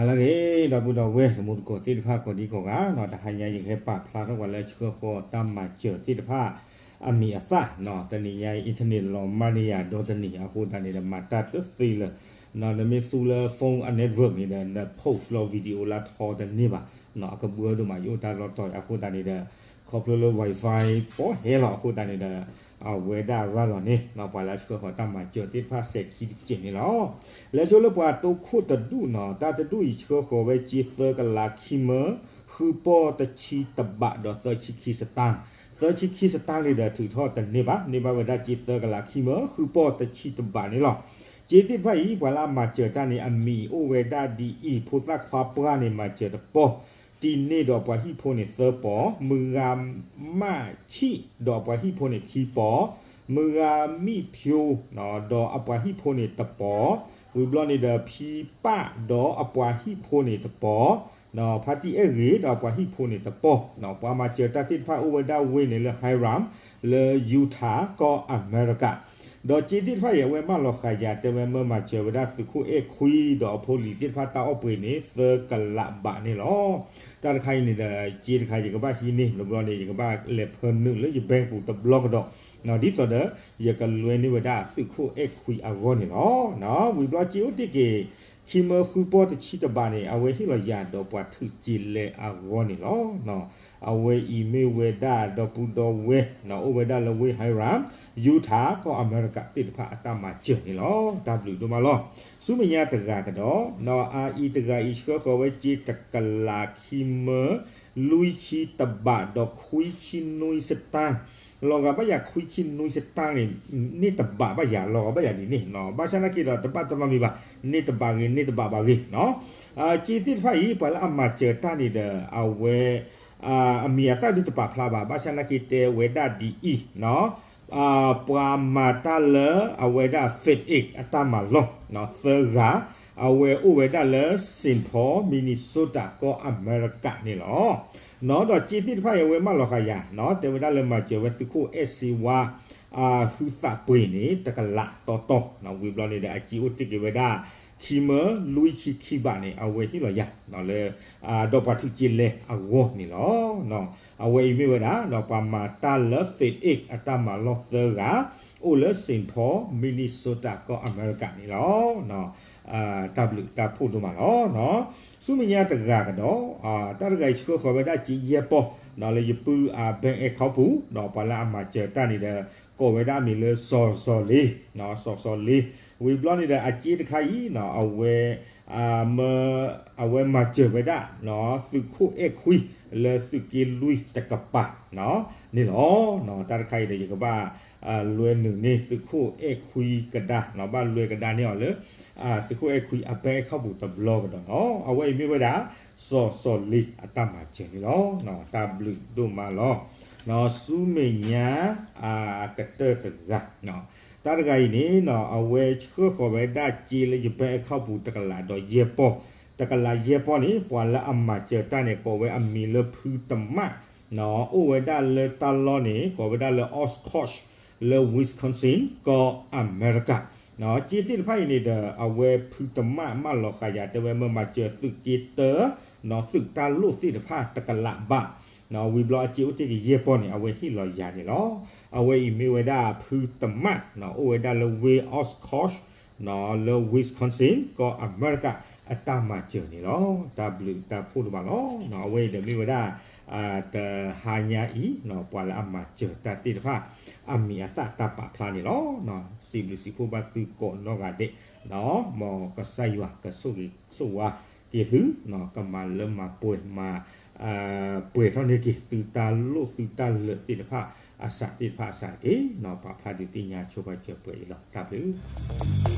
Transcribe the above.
လၢအဂ့ၤ ဒီပုၢ်ဒီဝဲၢ် သမူသကိးသ့ၣ်တဖၣ်ကိးဒံကိးဂၤနီၤ, တဟါညါယကဟဲပာ်ဖျါထီၣ်ပှၤလၢဆှၢဃီၤတၢ်မၤစၢၤသ့ၣ်တဖၣ် အမံၤအသၣ်နီၤ, တနံၤညါအံၤ internet လီၤမၢ်န့ၢ်ယၤဒီတနံၤအဃိသတးန့ၣ်ဒီး မၤတၢ်တသ့လၢၤ, နမ့ၢ်သူလၢ phone အ network န့ၣ်ဒီး န post လီၤ video လၢထီတန့ၢ်ဘၣ်နီၤ, အကဘှၢဒိၣ်မး ယအိၣ်တၢ်လီၢ်တီၤအဃိသတးန့ၣ်ဒီး ခီဖျိလၢ Wi-Fi ပီဟဲလီၤအဃိသတးန့ၣ်ဒီး အဝဲဒၣ်ရၤလီၤန့ၣ်နီၤ, ပှၤလၢအဆှၢဃီၤတၢ်မၤစၢၤသ့ၣ်တဖၣ်စဲၤခံတစဲးန့ၣ်လီၤ. လဲၤဆိလၢပှၤတိခိၣ်တဒူၣ်နီၤ, တၢ်တဒူၣ်အံၤဆှၢဃီၤဝဲစ့သၢကလးခံမၢ ဃုပီၢ်တဆံတဘးဒီးသၢဆံခံစတၢၣ်, သၢဆံခံစတၣ်န့ၣ်ဒီးထုးထီၣ်တန့ၢ်ဘၣ်, န့ၢ်ဘၣ်ဝဲဒၣ်စ့သၢကလးခံမၢ ဃုပီၢ်တဆံတဘးန့ၣ်လီၤ. စ့သ့ၣ်တဖၣ်အံၤ ပှၤလၢအမၤစၢၤတၢ်န့ၣ် အမံၤအိၣ်ဝဲဒၣ်ဒ်အံၤ, ဖိသၣ်ခွါပှၢ်န့ၣ် မၤစၢၤတပီၢ်, တံၤန့ၢ်ဒီးအပှၤဟံၣ်ဖိန့ၣ်သၢပီၢ်, မုၢ်ဂၤမၣ်ဆံၣ်ဒီးအပှၤဟံၣ်ဖိန့ၣ်ခံပီၢ်, မုၢ်ဂၤမံၣ်ဖၠိ ဒီးအပှၤဟံၣ်ဖိန့ၣ်တပီၢ်, ဝံၤဘျီန့ၣ်ဒီးဖံပၣ်ဒီးအပှၤဟံၣ်ဖိန့ၣ်တပီၢ်, ဖါတံၢ်အဲၣ်ဂ့ၤဒီးအပှၤဟံၣ်ဖိန့ၣ်တပီၢ်, ပှၤမၤစၢၤတၢ်သ့ၣ်တဖၣ်အိၣ်ဝဲဒၣ်ဝ့ၢ်န့ၣ်လၢ Hiram လၢ Utah ကီၢ်အမဲရကၤ ဒီးစ့သ့ၣ်တဖၣ်အံၤ အဝဲမၢလီၤဃာ်ယၤ တဲဝဲမၢမၤစၢၤဝဲဒၣ်သုးခိၣ်အဲၣ်ခွံဒီးအဖိလံၤသ့ၣ်တဖၣ်တၢ်အီၣ်ပှ့ၤန့ၣ် သၢကလးဘးန့ၣ်လီၤ. တၢ်တခါအံၤန့ၣ်ဒီး စ့တခါ ယကဘၣ်ဟံးန့ၢ် ဘျီဘျီန့ၣ် ယကဘၣ်လဲၤဖၢနုာ်လၢယ bank ပူၤတဘျီကဒီး, ဒ်သိးဒီး ယကလွဲန့ၢ်ဝဲဒၣ်သုးခိၣ်အဲၣ်ခွံအဂီၢ်န့ၣ်လီၤ. ဝံၤဘျီစ့အိၣ်တ့ၢ်က့ၤ ခံမၢဃုပီၢ်တဆံတဘးန့ၣ် အဝဲဟ့ၣ်လီၤယၤဒီးပှၤထုးစ့လဲအဂီၢ်န့ၣ်လီၤ. အဝဲအံၤမ့ၢ်ဝဲဒၣ်ဒီပုၢ်ဒီဝဲၢ် အိၣ်ဝဲဒၣ်လၢဝ့ၢ် Hiram, Utah ကီၢ်အမဲရကၤသ့ၣ်တဖၣ်အတၢ်မၤစၢၤန့ၣ်လီၤ. တၢ်ဘျုးဒိၣ်မးလီၤ. ဆူမဲာ်ညါတဂၤကဒီး အအံၤတဂၤအံၤဆှၢဃီၤဝဲစ့တကလးခံမၢ လွံၢ်ဆံတဘးဒီးခွံဆံနွံစတၣ်, လီၤဂာ်ဘၣ်ယၤခွံဆံနွံစတၣ်န့ၣ် န့ၢ်တဘးဘၣ်ယၤ လီၤဂာ်ဘၣ်ယၤဒ်န့ၣ်, ဘၣ်ဆၣ်နာ်က့ဒီးတဘၣ်တရီမံၤဘၣ်, န့ၢ်တဘးဂ့ၤ န့ၢ်တဘးဘၣ်ဂ့ၤ, စ့သ့ၣ်တဖၣ်အံၤ ပှၤလၢအမၤစၢၤတၢ်န့ၣ်ဒီး အဝဲ အမံၤအသၣ်ဒုးတပာ်ဖျါဘၣ်, ဘၣ်ဆၣ်နာ်က့တဲဝဲဒၣ်ဒ်အံၤ, ပှၤမၤတၢ်လၢအဝဲဒၣ် FedEx အတၢ်မၤလီၢ် သၢဂၤ, အဝဲအိၣ်ဝဲဒၣ်လၢ Saint Paul Minnesota ကီၢ်အမဲရကၤန့ၣ်လီၤ. ဒီးစ့သ့ၣ်တဖၣ်အံၤအဝဲမၢလီၤဃာ်ယၤ တဲဝဲဒၣ်လၢမၤစၢၤဝဲသုးခိၣ်အဲၣ်စ့ဝါ ဟုသးပှ့ၤန့ၣ် တကလးတီတီ, ဝံၤဘျီန့ၣ်ဒီး အစ့အိၣ်တ့ၢ်က့ၤဝဲဒၣ် ခံမၢလွံၢ်ဆံခံဘးန့ၣ် အဝဲဟ့ၣ်လီၤယၤ လၢ ဒီးပှၤထုးစ့လဲအဂီၢ်န့ၣ်လီၤ. အဝဲအံၤမ့ၢ်ဝဲဒၣ် ပှၤမၤတၢ်လၢ FedEx အတၢ်မၤလီၢ်သၢဂၤ အိၣ်လၢ Saint Paul Minnesota ကီၢ်အမဲရကၤန့ၣ်လီၤ. တၢ်ဘျုးတၢ်ဖှိၣ်ဒိၣ်မးလီၤ. ဆူမဲာ်ညါတဂၤကဒီး တၢ်တဂၤအံၤဆှၢဃီၤဝဲဒၣ်စ့ယဲၢ်ပီၢ် လၢယပုၢ်အ bank account ပူၤ ဒီးပှၤလၢအမၤစၢၤတၢ်န့ၣ်ဒီး ကိးဝဲဒၣ်အမံၤလၢစီၤစီၤလ့, စီၤစီၤလ့, ဝံၤဘျီန့ၣ်ဒီး အစ့တခါအံၤ အဝဲ အဝဲမၤစၢၤဝဲဒၣ် သုးခိၣ်အဲၣ်ခွံ လၢသုးက့လွံၢ်တကပၤန့ၣ်လီၤ. တၢ်တခါအံၤဒီး ယကဘၣ် လွဲနုာ်န့ၢ်သုးခိၣ်အဲၣ်ခွံကဒါ ဘၣ်လွဲကဒါန့ၢ်အီၤလၢ သုးခိၣ်အဲၣ်ခွံအ bank account ပူၤတဘျီကဒီးလီၤ. အဝဲအံၤမ့ၢ်ဝဲဒၣ် စီၤစီၤလ့အတၢ်မၤစၢၤန့ၣ်လီၤ. တၢ်ဘျုးဒိၣ်မးလီၤ. ဆူမဲာ်ညါ အကတၢၢ်တဂၤ တၢ်တဂၤအံၤန့ၣ် အဝဲဆှၢဃီၤဝဲဒၣ်စ့လၢယ bank account ပူၤတကလးဒီးယဲၢ်ပီၢ်, တကလးယဲၢ်ပီၢ်န့ၣ် ပှၤလၢအမၤစၢၤတၢ်န့ၣ် ကိးဝဲအမံၤလၢဖုတမၣ်, အိၣ်ဝဲဒၣ်လၢတၢ်လီၢ်န့ၣ် ကိးဝဲဒၣ်လၢ Oshkosh လၢ Wisconsin ကီၢ်အမဲရကၤ စ့သ့ၣ်တဖၣ်အံၤန့ၣ်ဒီး အဝဲဖုတမၣ်မၢလီၤဃာ်ယၤ တဲဝဲမၢမၤစၢၤသုးက့တၢ သုးတၢ်လိၣ်သ့ၣ်တဖၣ်တကလးဘး, ဝံၤဘျီအစ့အိၣ်တ့ၢ်က့ၤယဲၢ်ပီၢ်န့ၣ် အဝဲဟ့ၣ်လီၤယၤန့ၣ်လီၤ. အဝဲအံၤမ့ၢ်ဝဲဒၣ်ဖုတမၣ် အိၣ်ဝဲဒၣ်လၢဝ့ၢ် Oshkosh လၢ Wisconsin ကီၢ်အမဲရကၤ အတၢ်မၤစၢၤန့ၣ်လီၤ. တၢ်ဘျုးတၢ်ဖှိၣ်ဒိၣ်မးလီၤ. အဝဲအံၤဒီးမ့ၢ်ဝဲဒၣ် တဟါညါအံၤ ပှၤလၢအမၤစၢၤတၢ်သ့ၣ်တဖၣ် အမံၤအသၣ်တၢ်ပာ်ဖျါန့ၣ်လီၤ. စံးဘျုးစံးဖှိၣ်ဘၣ်သုကိးနီၢ်ဂၤဒဲး, မ်ကစၢ်ယွၤကဆိၣ်ဂ့ၤဆိၣ်ဝါက့ၤသု, ကမၤလၢမၤပှဲၤမၤ ပှဲၤထီၣ်န့ၢ်က့ၤသုတၢ်လိၣ်သုတၢ်လၢာ်သ့ၣ်တဖၣ်အစးသ့ၣ်တဖၣ်အစးတက့ၢ်. ပာ်ဖျါဒုးသ့ၣ်ညါဆိပာ်စၢၤပှဲၤအံၤလီၤ. တၢ်ဘျုး